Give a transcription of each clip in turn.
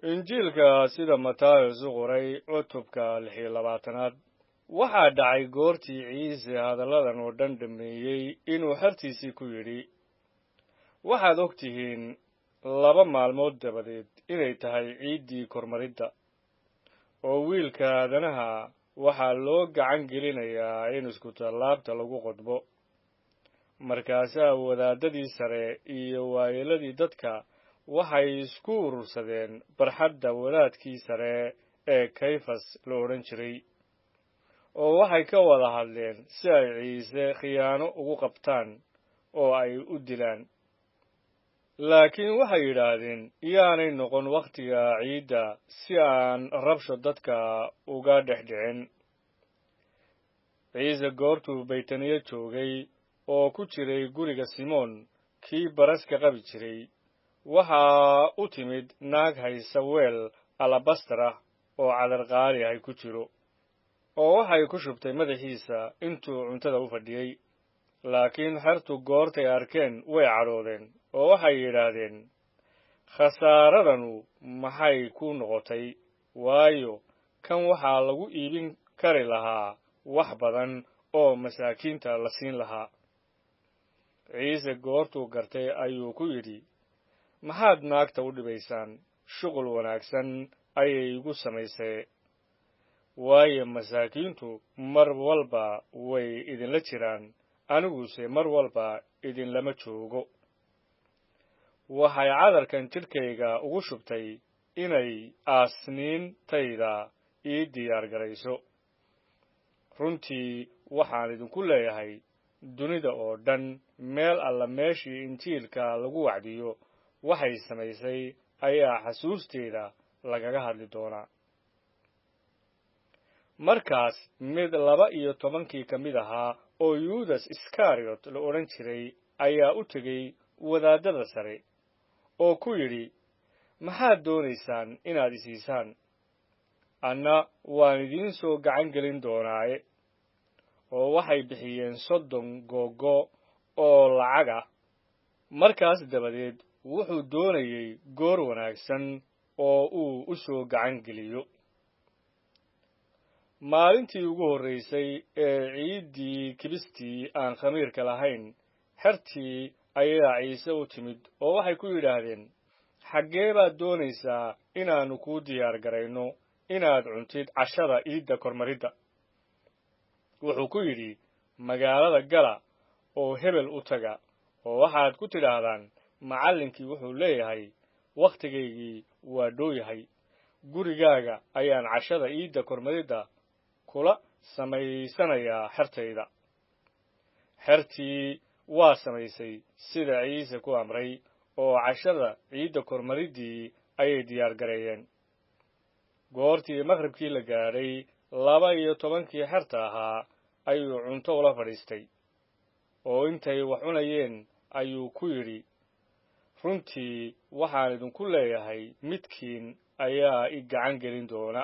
Injiilka sida Matayos u qoray cutubka 26aad. Waxaa dhacay goortii Ciise hadalladan oo dhan dhammeeyey inuu xertiisii ku yidhi, waxaad og tihiin 2 maalmood dabadeed inay tahay ciiddii kormaridda, oo wiilka aadanaha waxaa loo gacan gelinayaa in iskutallaabta lagu qodbo. Markaasaa wadaadadii sare iyo waayeelladii dadka waxay isku urursadeen barxadda wadaadkii sare ee Kayfas la odhan jiray, oo waxay ka wada hadleen si ay Ciise khiyaano ugu qabtaan oo ay u dilaan. Laakiin waxay yidhaahdeen, yaanay noqon wakhtiga ciidda si aan rabsho dadka uga dhex dhicin. Ciise goortuu Baytaniya joogay oo ku jiray guriga Simoon kii baraska qabi jiray, waxaa u timid naag haysa weel alabastar ah oo cadar qaali ahi ku jiro, oo waxay ku shubtay madaxiisa intuu cuntada u fadhiyey. Laakiin xertu goortay arkeen way cadhoodeen, oo waxay yidhaahdeen, khasaaradanu maxay ku noqotay? Waayo, kan waxaa lagu iibin kari lahaa wax badan oo masaakiinta la siin lahaa. Ciise goortuu gartay ayuu ku yidhi, maxaad naagta u dhibaysaan? Shuqul wanaagsan ayay igu samaysay. Waayo, masaakiintu mar walba way idinla jiraan, aniguse mar walba idinlama joogo. Waxay cadarkan jidhkayga ugu shubtay inay aasniintayda ii diyaar garayso. Runtii waxaan idinku leeyahay, dunida oo dhan meel alla meeshii injiilka lagu wacdiyo, waxay samaysay ayaa xasuusteeda lagaga hadli doonaa. Markaas mid 12kii ka mid ahaa oo Yuudas Iskariyot la odhan jiray ayaa u tegey wadaadada sare oo ku yidhi, maxaad doonaysaan inaad isiisaan? Anna waan idiin soo gacan gelin doonaaye. Oo waxay bixiyeen 30 googo oo lacag ah. Markaas dabadeed wuxuu doonayey goor wanaagsan oo uu u soo gacan geliyo. Maalintii ugu horraysay ee ciiddii kibistii aan khamiirka lahayn, xertii ayaa Ciise u timid oo waxay ku yidhaahdeen, xaggee baad doonaysaa inaannu kuu diyaar garayno inaad cuntid cashada iidda kormaridda? Wuxuu ku yidhi, magaalada gala oo hebel u taga, oo waxaad ku tidhaahdaan, macallinkii wuxuu leeyahay, wakhtigaygii waa dhow yahay, gurigaaga ayaan cashada iidda kormaridda kula samaysanayaa xertayda. Xertii waa samaysay sida Ciise ku amray, oo cashada ciidda kormariddii ayay diyaar gareeyeen. Goortii maqribkii la gaadhay, 12kii xerta ahaa ayuu cunto ula fadhiistay, oo intay wax cunayeen ayuu ku yidhi, runtii waxaan idinku leeyahay, midkiin ayaa i gacan gelin doona.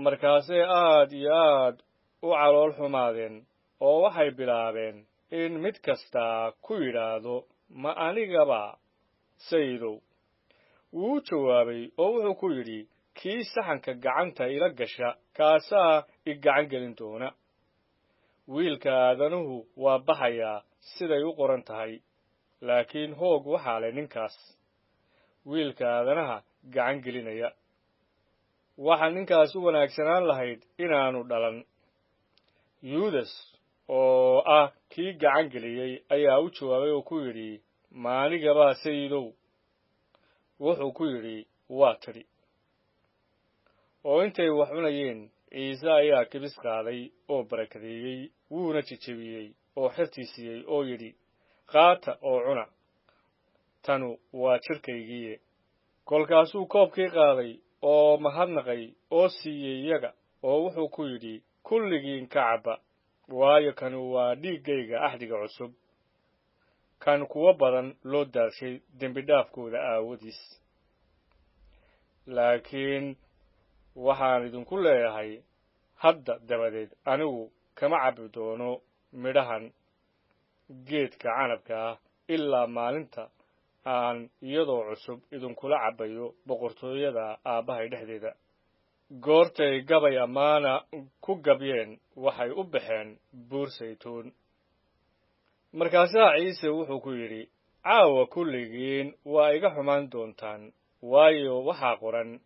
Markaasay aad iyo aad u calool xumaadeen, oo waxay bilaabeen in mid kastaa ku yidhaahdo, ma anigaba sayidow? Wuu jawaabay oo wuxuu ku yidhi, kii saxanka gacanta ila gasha kaasaa i gacan gelin doona. Wiilka aadanuhu waa baxayaa siday u qoran tahay, laakiin hoog waxaa leh ninkaas wiilka aadanaha gacan gelinaya. Waxaa ninkaas u wanaagsanaan lahayd inaannu dhalan. Yuudas oo ah kii gacan geliyey ayaa u jawaabay oo ku yidhi, maanigabaa sayidow? Wuxuu ku yidhi, waa tidhi. Oo intay wax cunayeen, Ciise ayaa kibis qaaday oo barakadeeyey, wuuna jejebiyey oo xertii siiyey oo yidhi, qaata oo cuna, tanu waa jidhkaygiiye. Kolkaasuu koobkii qaaday oo mahadnaqay oo siiyey iyaga, oo wuxuu ku yidhi, kulligiin ka cabba, waayo kanu waa dhiiggayga axdiga cusub, kan kuwo badan loo daadshay dembidhaafkooda aawadiis. Laakiin waxaan idinku leeyahay, hadda dabadeed anigu kama cabbi doono midhahan geedka canabka ah ilaa maalinta aan iyadoo cusub idinkula cabbayo boqortooyada Aabbahay dhexdeeda. Goortay gabay ammaana ku gabyeen, waxay u baxeen Buur Saytuun. Markaasaa Ciise wuxuu ku yidhi, "Caawa kulligiin waa iga xumaan doontaan, waayo, waxaa qoran,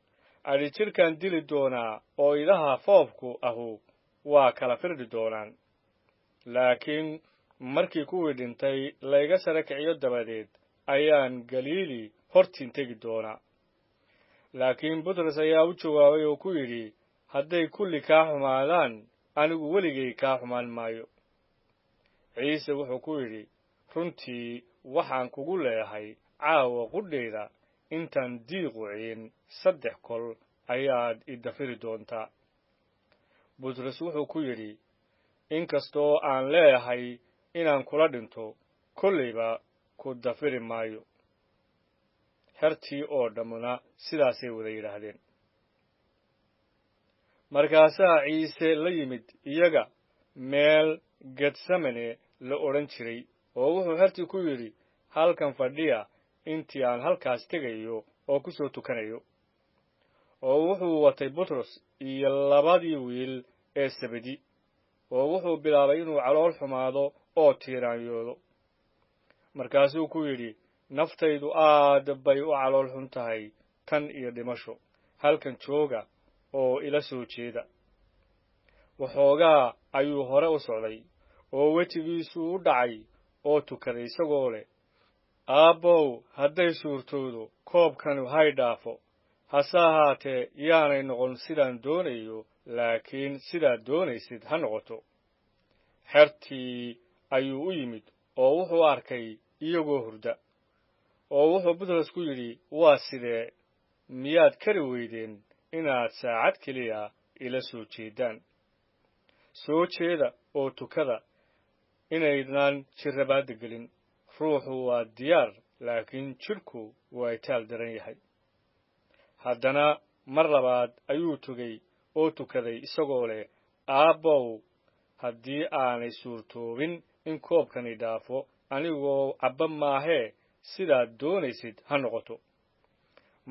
'Adhijirkaan dili doonaa oo idaha foofku ahu waa kala firdhi doonaan.' Laakiin markii kuwii dhintay layga sare kiciyo dabadeed ayaan Galiili hortiin tegi doonaa." Laakiin Butros ayaa u jawaabay oo ku yidhi, "Hadday kulli kaa xumaadaan, anigu weligay kaa xumaan maayo." Ciise wuxuu ku yidhi, "Runtii waxaan kugu leeyahay, caawa qudhayda intaan diiqu ciin saddex kol ayaad i dafiri doontaa." Butros wuxuu ku yidhi, "Inkastoo aan leeyahay inaan kula dhinto, kollayba ku dafiri maayo." Xertii oo dhammuna sidaasay wada yidhaahdeen. Markaasaa Ciise la yimid iyaga meel Getsemane la odhan jiray, oo wuxuu xertii ku yidhi, "Halkan fadhiya intii aan halkaas tegayo oo ku soo tukanayo." Oo wuxuu watay Butros iyo labadii wiil ee Sebedi, oo wuxuu bilaabay inuu calool xumaado oo tiiraanyoodo. Markaasuu ku yidhi, "Naftaydu aad bay u calool xun tahay tan iyo dhimasho. Halkan jooga oo ila soo jeeda." Waxoogaa ayuu hore u socday, oo wejigiisu u dhacay oo tukaday isagoo leh, "Aabbow, hadday suurtoodo, koobkanu hay dhaafo. Hase ahaatee yaanay noqon sidaan doonayo, laakiin sidaad doonaysid ha noqoto." Xertii ayuu u yimid oo wuxuu arkay iyagoo hurda, oo wuxuu Butros ku yidhi, "Waa sidee? Miyaad kari weydeen inaad saacad keliya ila soo jeedaan? Soo jeeda oo tukada inaydnaan jirrabaadda gelin. Ruuxu waa diyaar, laakiin jidhku waa itaal daran yahay." Haddana mar labaad ayuu tugay oo tukaday isagoo leh, "Aabbow, haddii aanay suurtoobin in koobkani dhaafo anigoo cabba maahee, sidaad doonaysid ha noqoto."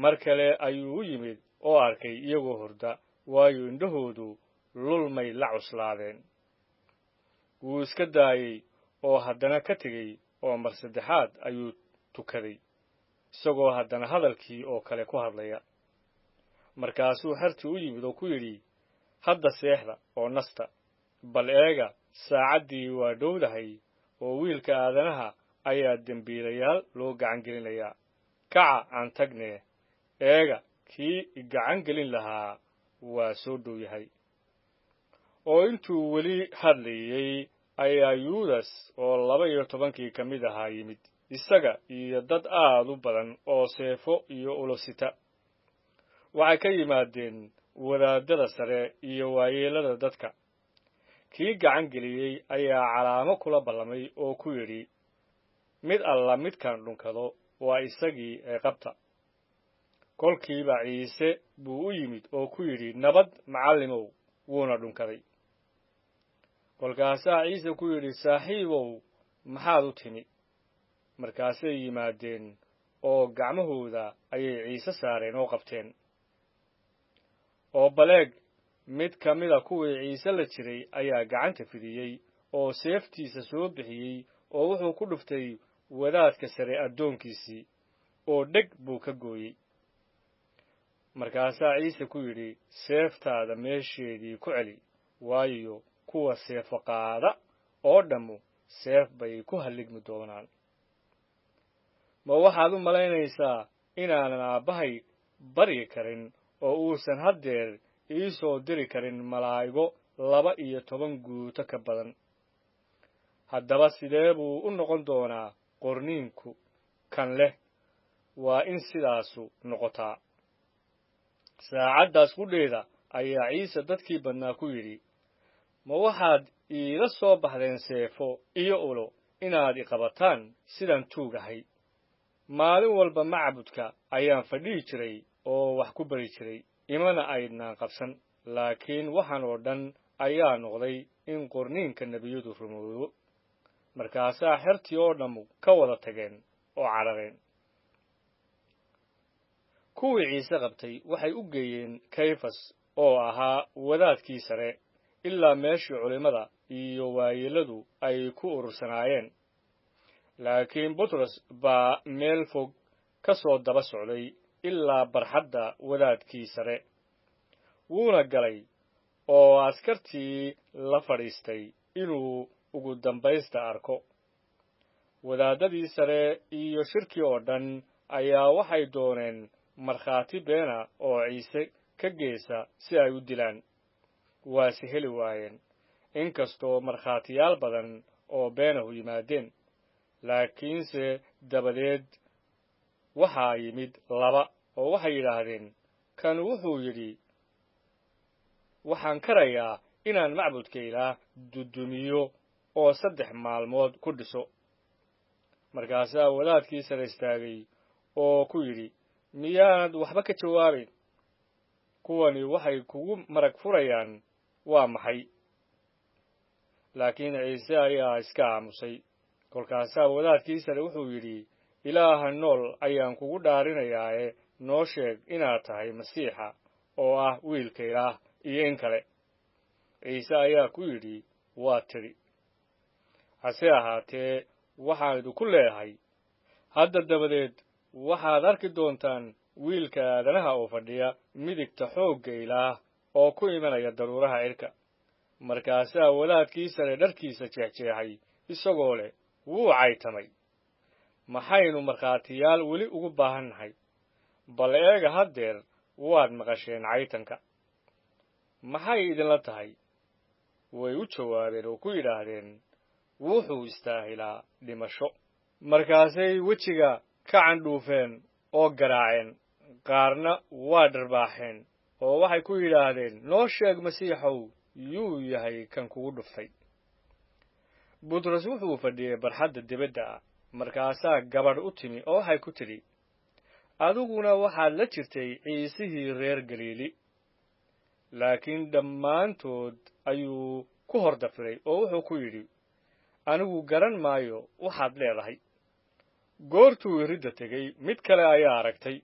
Mar kale ayuu u yimid oo arkay iyagoo hurda, waayo, indhahoodu lulmay la cuslaadeen. Wuu iska daayey oo haddana ka tegey, oo mar saddexaad ayuu tukaday, isagoo haddana hadalkii oo kale ku hadlaya. Markaasuu xertii u yimid oo ku yidhi, "Hadda seexda oo nasta. Bal eega, saacaddii waa dhowdahay, oo Wiilka Aadanaha ayaa dembiilayaal loo gacan gelinayaa. Kaca, aan tagnee. Eega, kii i gacan gelin lahaa waa soo dhow yahay." Oo intuu weli hadlayey ayaa Yuudas oo 12-kii ka mid ahaa yimid, isaga iyo dad aad u badan oo seefo iyo ulosita. Waxay ka yimaadeen wadaaddada sare iyo waayeellada dadka. Kii gacan geliyey ayaa calaamo kula ballamay oo ku yidhi, "Mid alla midkaan dhunkado waa isagii ee qabta." Kolkiiba Ciise buu u yimid oo ku yidhi, "Nabad, macallimow." Wuuna dhunkaday. Kolkaasaa Ciise ku yidhi, "Saaxiibow, maxaad u timi?" Markaasay yimaadeen oo gacmahooda ayay Ciise saareen oo qabteen. Oo baleeg, mid ka mida kuwii Ciise la jiray ayaa gacanta fidiyey oo seeftiisa soo bixiyey, oo wuxuu ku dhuftay wadaadka sare addoonkiisii, oo dheg buu ka gooyey. Markaasaa Ciise ku yidhi, "Seeftaada meesheedii ku celi, waayo, kuwa seefo qaada oo dhammu seef bay ku halligmi doonaan. Ma waxaad u malaynaysaa inaanan Aabbahay baryi karin oo uusan haddeer ii soo diri karin malaa'igo 12 guuto ka badan? Haddaba sidee buu u noqon doonaa qorniinku kan leh, waa in sidaasu noqotaa?" Saacaddaas qudheeda ayaa Ciise dadkii badnaa ku yidhi, "Ma waxaad iila soo baxdeen seefo iyo ulo inaad i qabataan sidaan tuugahay? Maalin walba macbudka ayaan fadhihi jiray oo wax ku bari jiray, imana aydnaan qabsan. Laakiin waxaan oo dhan ayaa noqday in qorniinka nebiyadu rumoodo." Markaasaa xertii oo dhammu ka wada tageen oo carareen. Kuwii Ciise qabtay waxay u geeyeen Kayfas oo ahaa wadaadkii sare, ilaa meeshii culimmada iyo waayeelladu ay ku urursanaayeen. Laakiin Butros baa meel fog ka soo daba socday ilaa barxadda wadaadkii sare. Wuuna galay oo askartii la fadhiistay inuu ugu dambaysta arko. Wadaadadii sare iyo shirkii oo dhan ayaa waxay dooneen markhaati beena oo Ciise ka geesa si ay u dilaan. Waase heli waayeen, inkastoo markhaatiyaal badan oo beenahu yimaadeen. Laakiinse dabadeed waxaa yimid laba, oo waxay yidhaahdeen, kan wuxuu yidhi, waxaan karayaa inaan macbudka Ilaah dudumiyo oo 3 maalmood ku dhiso. Markaasaa wadaadkii sare istaagay oo ku yidhi, miyaanad waxba ka jawaabayn? Kuwani waxay kugu marag furayaan waa maxay? Laakiin Ciise ayaa iska aamusay. Kolkaasaa wadaadkii sare wuxuu yidhi, Ilaaha nool ayaan kugu dhaarinayaae noo sheeg inaad tahay Masiixa oo ah wiilka Ilaah iyo in kale. Ciise ayaa ku yidhi, waa tidhi. Hase ahaatee waxaan idinku leeyahay, hadda dabadeed waxaad arki doontaan wiilka aadanaha oo fadhiya midigta xoogga Ilaah oo ku imanaya daruuraha cirka. Markaasaa wadaadkii sare dharkiisa jeexjeexay isagoo leh, wuu caytamay. Maxaynu markhaatiyaal weli ugu baahan nahay? Bal eega, haddeer waad maqasheen caytanka. Maxay idinla tahay? Way u jawaabeen oo ku yidhaahdeen, wuxuu istaahilaa dhimasho. Markaasay wejiga ka candhuufeen oo garaaceen, qaarna waa dharbaaxeen, oo waxay ku yidhaahdeen, noo sheeg Masiixow, yuu yahay kan kugu dhuftay? Butros wuxuu fadhiyey barxadda dibadda ah. Markaasaa gabadh u timi oo waxay ku tidhi, adiguna waxaad la jirtay Ciisihii reer Galiili. Laakiin dhammaantood ayuu ku hor dafiray oo wuxuu ku yidhi, anigu garan maayo waxaad leedahay. Goortuu iridda tegey, mid kale ayaa aragtay,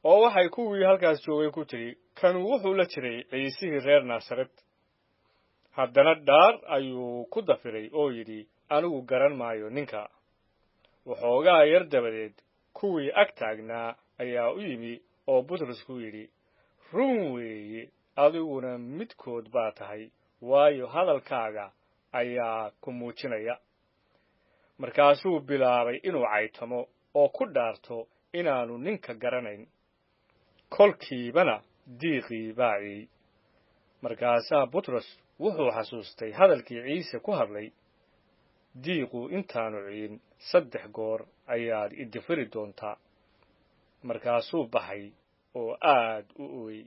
oo waxay kuwii halkaas joogay ku tidhi, kanu wuxuu la jiray Ciisihii reer Naasaret. Haddana dhaar ayuu ku dafiray oo yidhi, anigu garan maayo ninka. Waxoogaa yar dabadeed kuwii ag taagnaa ayaa u yimi oo Butros ku yidhi, run weeye, adiguna midkood baa tahay, waayo hadalkaaga ayaa ku muujinaya. Markaasuu bilaabay inuu caytamo oo ku dhaarto inaanu ninka garanayn. Kolkiibana diiqii baa ciyey. Markaasaa Butros wuxuu xasuustay hadalkii Ciise ku hadlay, diiqu intaanu ciyin 3 goor ayaad idifiri doontaa. Markaasuu baxay oo aad u ooyey.